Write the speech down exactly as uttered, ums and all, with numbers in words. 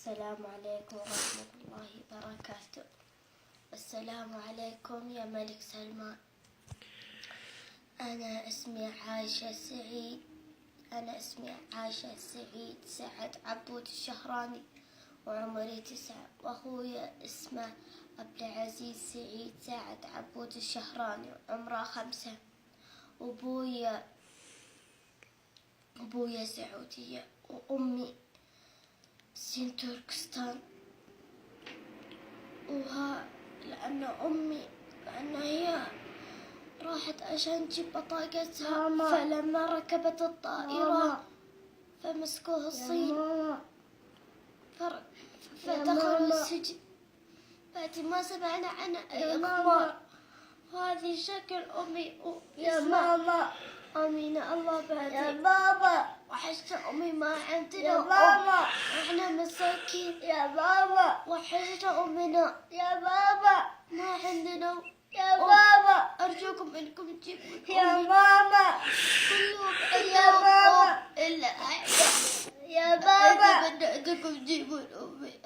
السلام عليكم ورحمة الله وبركاته. السلام عليكم يا ملك سلمان. أنا اسمي عايشة سعيد. أنا اسمي عايشة سعيد سعد عبود الشهراني، وعمري تسعة، وأخويا اسمه عبد العزيز سعيد سعد عبود الشهراني، وعمره خمسة. وأبويا، أبويا سعودية، وأمي سين تركستان. وها، لأن أمي، لأن هي راحت عشان تجيب بطاقتها، ماما. فلما ركبت الطائرة، ماما. فمسكوها الصين. ماما. فر-، يا فدخلوا ماما. السجن. بعد ما سمعنا عن أي يا أخبار. ماما. وهذه شكل أمي و-، يا اسمع. ماما. آمين، الله بعدين. يا بابا. وحشت أمي، ما عندنا يا أم. بابا. إحنا مساكين. يا بابا. وحشنا أمنا. يا بابا. ما عندنا أم. يا بابا. أرجوكم إنكم تجيبون يا أمي. ماما. كل يوم يا عندهم ماما. أم إلا أحد. يا بابا. أرجو إنكم تجيبون أمي.